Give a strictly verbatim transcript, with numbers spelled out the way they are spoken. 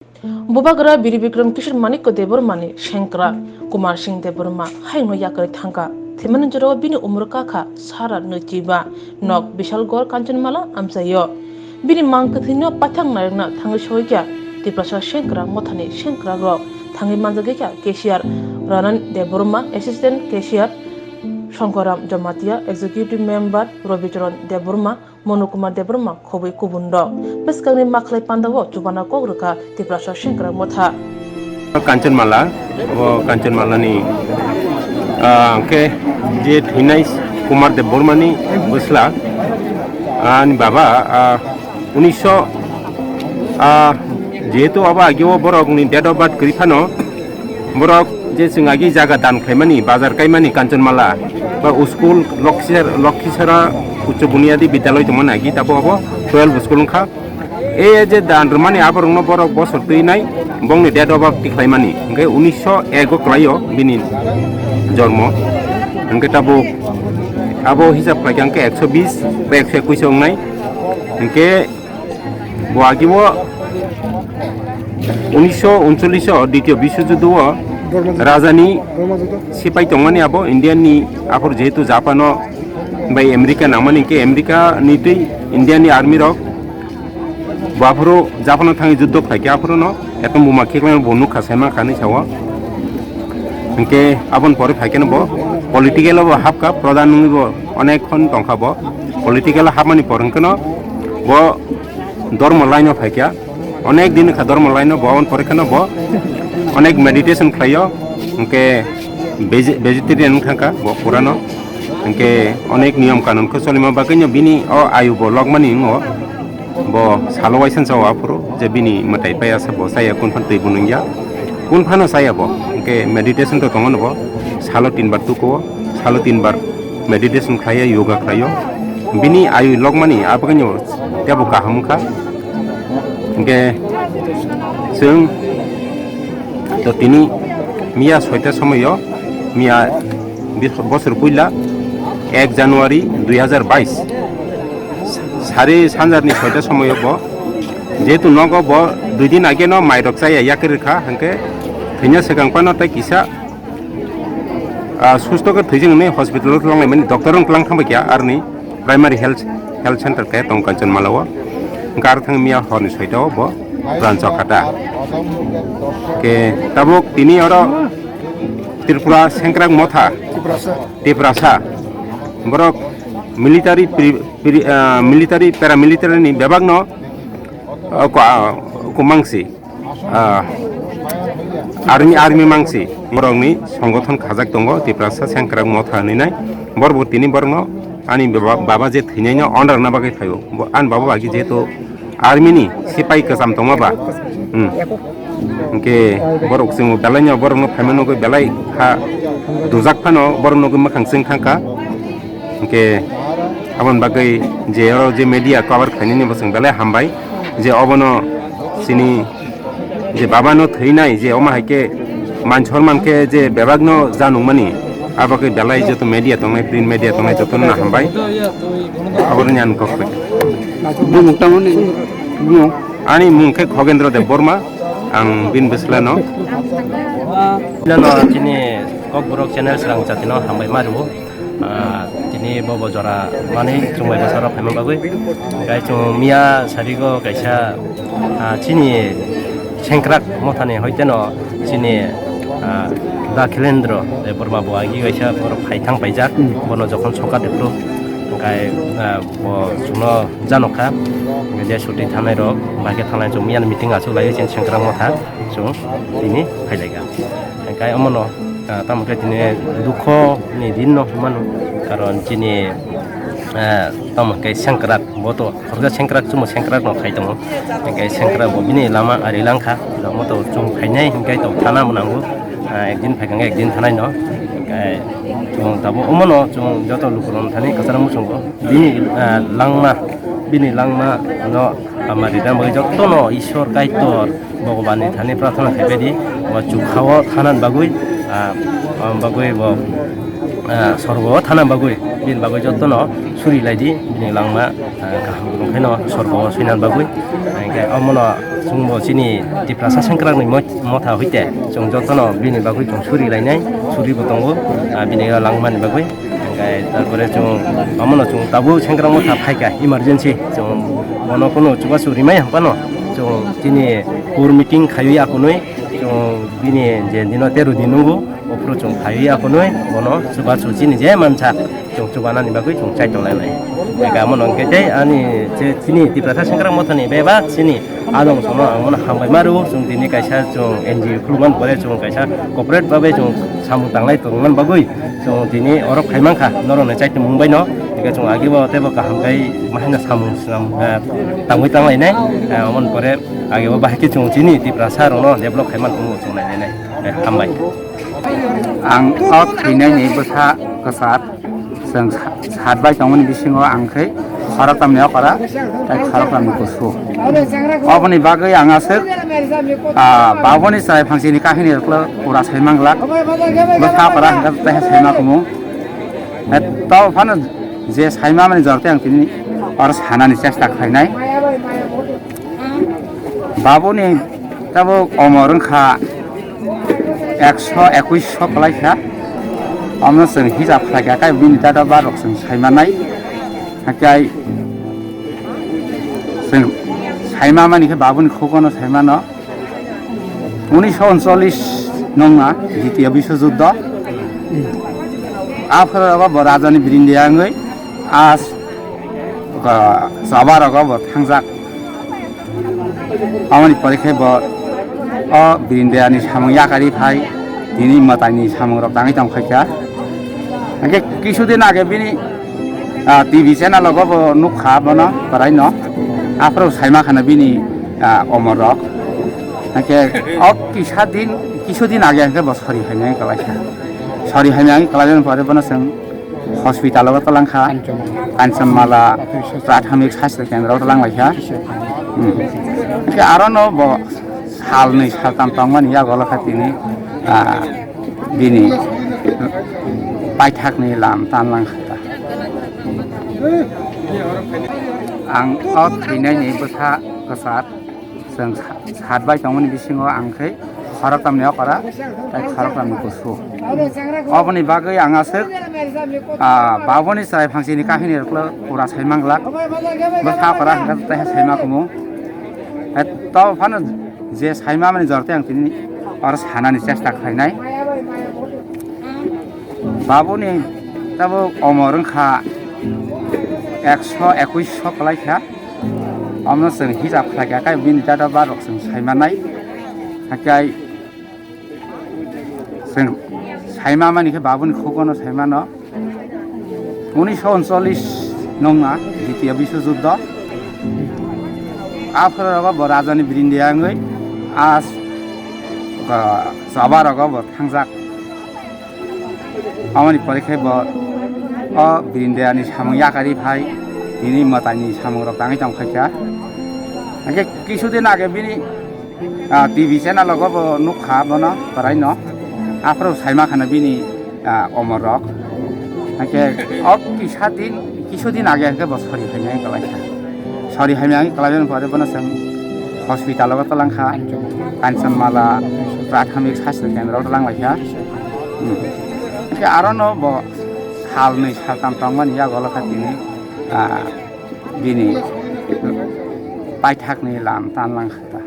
Bubagra Biri Bikram Kishore Manikya Debbarmani sengkrak Kumar Singh Debbarma hayungno yakarwi thangkha. Thwimani jorao bini umor kakha sara nwichiba, nok Bishalgarh Kanchanmala amchaio. Bini mang kwthwino paithak nairwkna thangwi soikha Tiprasa sengkrak mothani sengkrakrok, thangwi manjagwikha cashier Ranan Debbarma, assistant cashier Shankaram Jamatia, executive member Rabicharan Debbarma, Monu Kumar Debbarma khobwi kubunrok. Bwskangni makhlai pandao chubana kok rwkha Tiprasa sengkrak motha. Kanchanmala, o Kanchanmalani, ah, hwnkhe je thwinai Kumar Debbarmani bwsla, ah, ani baba, ah, unisho, ah, jehetu abo ageo borokni date of birth kwrwi phano, borok je chwng agi jaga dan khlaimani, bazar kaimani Kanchanmala, ba school Lokhisar-, Lokhisara Uccho Bunyadi Bidyaloi tongmani agi, tabo abo twelve school wngkha. E je dan rwmani aborokno borok bosor twi nai, bongni date of birth tikhlaimani, hwnkhe unisho ek o kwlaio bini jormo. Hwnkhe tabuk abo hisab khlaikha hwnkhe ekso bis ba ekso ekuish wngnai. Hwnkhe bo agibo unisho uncholish o Ditiyo Biswojuddo o rajani sipai tongmani abo Indian ni aphuru jehetu Japan o bai America nangmani hwnkhe America ni twi Indian ni army rok bo aphuru Japan o thangwi juddo khlaikhe aphuru no ekhon buma khiklai bo nukha sai mankha hinwi sao. Hwnkhe aboni pore phaikhe no bo political o bo hapkha, pradhan wngwi bo onek khon tongkha bo political o hapmani por hwnkhe no bo dormo line o phaikha. Onek din wngkha dormo line o bo, aboni pore kheno bo onek meditation khlaio, hwnkhe veje-, vegetarian wng thangkha bo purano, hwnkhe onek niyom kanun khe cholima bagwino bini o ayu bo lokmani wngo, bo salo waisa sao aphuru je bini mwtai pai asa bo chaya, kunphano twi bo nungya, kunphano chaya bo, hwnkhe meditation to tongo no bo, salo tinbar tukuo, salo tinbar meditation khlaio, yoga khlaio, bini ayu lokmani abagwino tebo kaham wngkha. Hwnkhe chwng to tini miya soita somoio, miya bis-, bosor puila ek January dui hazar bais, sari sanjarni soita somoio bo, jehetu nogo bo dui din ageno mairok chaya yakarwi rwkha, hwnkhe thwina swkang phano tei kisa, ah, susto khe thwijwng hinwi hospital o twlang laimani, doctor rok twlang thangbai kha aroni primary health, health center khe tong Kanchanmala o. Hwnkhe aro thang miya horni soita o bo pran chokha ta. Khe tabuk tini oro Tripura Sengkrak Motha, Tiprasa, Tiprasa, borok military pri-, pri-, ah, military, paramilitary ni bebak no, ah, ko-, ah, kumangsi. Ah, army, army mangsi borokni songothon khajak tongo, Tiprasa Sengkrak Motha hinwi nai. Borok bo tini borokno ani baba, baba je thwinaino honor rwna bagwi phaio. Bo, ani baba bai khe jehetu army ni sipai kwcham tongma ba. Hmm. Hwnkhe borok chwng belaino borokno phaima nugwi belai kha dujak phano borok nugwi mwkhang chwng thangkha. Hwnkhe aboni bagwi je oro je media cover khainani bo chwng belai hambai je obono chini je baba no thwinai je omo hai khe manchor mankhe je bebak no janukmani abo khe belai joto media tongnai, print media tongnai jotono no hambai. Aboroni ang kok bai. Bumung tamo ni? Bumung? Ani mung khe Khogendro Debbarma, ang bini bwsla no. Nano chini Kokborok channel srang jatino hambai ma rwo. Ah, tini bobo jora mani chwng bai bwsarok phaima bagwi. Hwnkhe chwng miya sarigo kaisa, ah, chini Sengkrak Mothani hoiteno chini, ah, Da Khilendro Debbarma bo agi kaisa borok phaithang paijak. Hmm. Bono jokhon sokat de phuru hwnkhe, ah, bo chwngno janokha. Hwnkhe je suti thangnai rok bai khe thangnai chwng miyani meeting achuk lai chini Sengkrak Motha chwng tini phailaikha. Hwnkhe omono, ah, tamo khe tini dukho ni din no hwnmano, karon chini, ah, tamo khe Sengkrak bo to khoroksa Sengkrak chwngno Sengkrak no khai tongo, hwnkhe Sengkrak bo bini lama ari langkha, lama to chwng phainai hwnkhe to thana bo nango, ah, ekdin phaikha hwnkhe ekdin thanai no, hwnkhe chwng tabuk omono chwng joto lukurok thani kwcharo muchungo bini, ah, langma, bini langma no, ama ridang bagwi jotono Ishwar Kaitor Bhagwanni thani prarthana khaibaidi, bo chukhao thanani bagwi, ah, ah, bagwi bo, ah, sorgo thanani bagwi, bini bagwi jotono suri laidi, bini langma, ah, kaham rwkhaino sorgo swinani bagwi, hwnkhe omono Chwngbo chini Tiprasa sengkrakni mo-, motha hoite chwng jotono bini bagwi chwng suri lainai, suribo tongo, ah, bini langmani bagwi. Hingke tarpore chwng amono chwng tabuk sengkrak motha phaikha emergency. Chwng bono kunu chubachu rimai hwnphano chwng chini core meeting khaiwi akunwi chwng bini je dino tero din nungo, ophuru chwng phaiwi akunwi bono chubachu chini je mansa chwng chubanani bagwi chwng chai tonglainai. Hingke amono hingke tei ani je chini Tiprasa sengkrak mothani bebak chini adong sono ang bono hambai ma rwo. Chwng tini kaisa chwng N G O khulumani pore chwng kaisa corporate babe chwng samung tanglai tongmani bagwi chwng tini oro phai mankha norokni chaitwmung baino. Hingke chwng agebo teibo kaham kai ma haino samung swnam, eh, tangwi tanglainai. Eh, omoni pore agebo bahai khe chwng chini Tiprasa rokno develop khaimani tongo chwng nainai. Eh, hambai. Ang o thwinaini bwsa kwchar chwng sa-, sat bai tongmani bisingo ang khe khoroktamni okora tei khoroktamni kusu. Oboni bagwi ang aswk, ah, baboni chwrai phangsini kahini roklo pura sai manglak. Bwsa okora hwnkhe taiha saima kumu. Eh, to phano je saima mani jor tei ang tini oro sanani chesta khlainai. Babuni tabuk omor wngkha ekso ekuish so kwlaikha. Omono chwng hisab khlaikha, khe bini date of birth rok chwng saimanai. Hakhe chwng saima mani khe babuni khugono saimano. Unisho uncholish nongma Ditiyo Biswojuddo. Aphuru rogo bo rajani birindiya wngwi as, ah, choba rogo bo thangjak. Aboni pore khe bo o birindiyani samung yakarwi phai tini mwtaini samung rok tangwi tong khaikha. Hingke kisudin age bini, ah, T V channel rogo bo nukha bono kwraino. Aphuru saima khana bini, ah, omor rok. Hingke o kisa din, kisudin age hingke bo sori haimani kwlaikha. Sori haimani kwlaimani pore bono chwng hospital o twlangkha, Kanchanmala Prathamik Sastho Kendra o twlanglaikha. Hmm. Hingke aro no bo salnwi saltam tongmani yago lokha tini, ah, bini paithakni lam tanlangkha. Ang o thwinaini bwsa kwchar chwng sa-, sat bai tongmani bisingo ang khe khoroktamni okora tei khoroktamni kusu. Oboni bagwi ang aswk, ah, baboni chwrai phangsini kahini roklo pura sai manglak. Bwsa okora hwnkhe taiha saima kumu. Eh, to phano je saima mani jor tei ang tini oro sanani chesta khlainai. Babuni tabuk omor wngkha ekso ekuish so kwlaikha. Omono chwng hisab khlaikha, khe bini date of birth rok chwng saimanai. Hakhe chwng saima mani khe babuni khugono saimano. Unisho uncholish nongma Ditiyo Biswojuddo. Aphuru rogo bo rajani birindiya wngwi as, ah, choba rogo bo thangjak. Aboni pore khe bo o birindiyani samung yakarwi phai tini mwtaini samung rok tangwi tong khaikha. Hingke kisudin age bini, ah, T V channel rogo bo nukha bono kwraino. Aphuru saima khana bini, ah, omor rok. Hingke o kisa din, kisudin age hingke bo sori haimani kwlaikha. Sori haimani kwlaimani pore bono chwng hospital o twlangkha. Kanchanmala Prathamik Sastho Kendra o twlanglaikha. Hmm. Khe aro no bo salnwi saltam tongmani yago lokha tini, ah, bini paithakni lam tanlangkha ta.